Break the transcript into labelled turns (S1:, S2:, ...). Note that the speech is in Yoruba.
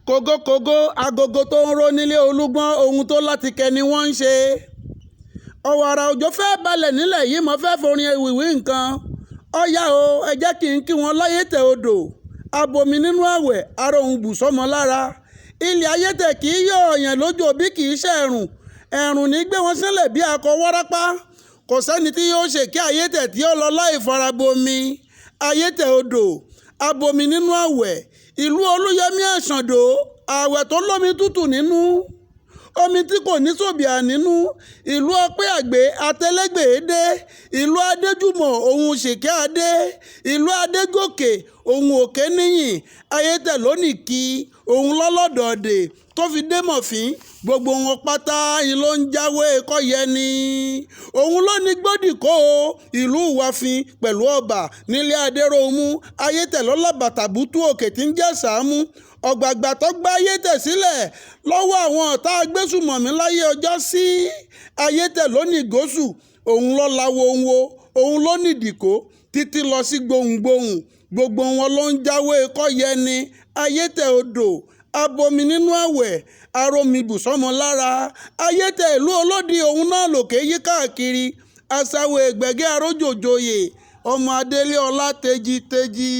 S1: Kògókògó agogo tó ń ró nílé Olúgbọ́n, ohun tó látikẹ́ ni wọ́n ń ṣe. Ọ̀wàrà òjò fẹ́ẹ́ balẹ̀ nílẹ̀ yìí, mo fẹ́ẹ́ forin ewì wí nǹkan. Ọ̀yá o, ẹ jẹ́ kí n kí wọn láyétẹ̀ odò, abomi nínú àwẹ̀, aróhun bù sọ́mọ lára. Ilẹ̀ Ayétẹ̀ kì í yọ̀ ọ̀yàn lójó bí kì í ṣẹ̀rùn, ẹ̀rùn ní í gbé wọn sílẹ̀ bí akọ wárápá. Kò sẹ́ni tí yóò ṣèké Ayétẹ̀ tí ó lọ láì fara bomi. Ayétẹ̀ odò, abomi nínú àwẹ̀, ìlú Olúyẹmí Àṣàndó, ààwẹ̀ tó lómi tútù nínú, omi tí kò ní sòbìà nínú, ìlú ọpẹ́ àgbẹ̀ àtẹlẹgbẹ̀ẹ́dẹ́, ìlú Adéjùmọ̀ òun ṣìkẹ́ adé, ìlú Adégòkè òun òkè níyìn. Ayétẹ̀ lónìí kí òun lọ́lọ́dọ̀ọ̀dẹ̀ tó fi dé mọ̀fín, gbogbo wọn pátá ń ló ń jáwé kọ́yẹni. Òun ló ní gbòdìkó ìlú Wàfín pẹ̀lú ọba nílé Adéròmù. Ayétẹ̀ lọ́lá bàtàbùtù òkè tí ń jẹ́ Sàámú. Ọ̀gbàgbà tó gbá Ayétẹ̀ sílẹ̀ lọ́wọ́ àwọn ọ̀tá agbésùmọ̀mí láyé ọjọ́ sí. Ayétẹ̀ ló ní gòsù, òun ló láwo ń wo, òun ló ní ìdìkó títí lọ sí gbohùngbohùn. Gbogbo wọn ló ń jáwé kọ́yẹni. Ayétẹ̀ odò, abomi nínú àwẹ̀, arómi bù sọ́mọ lára. Ayétẹ̀ ìlú olódi, òun náà lòkè yí káàkiri. Asáwó ẹgbẹ̀gẹ́ arójòjòyè, ọmọ adélé ọlá tejiteji.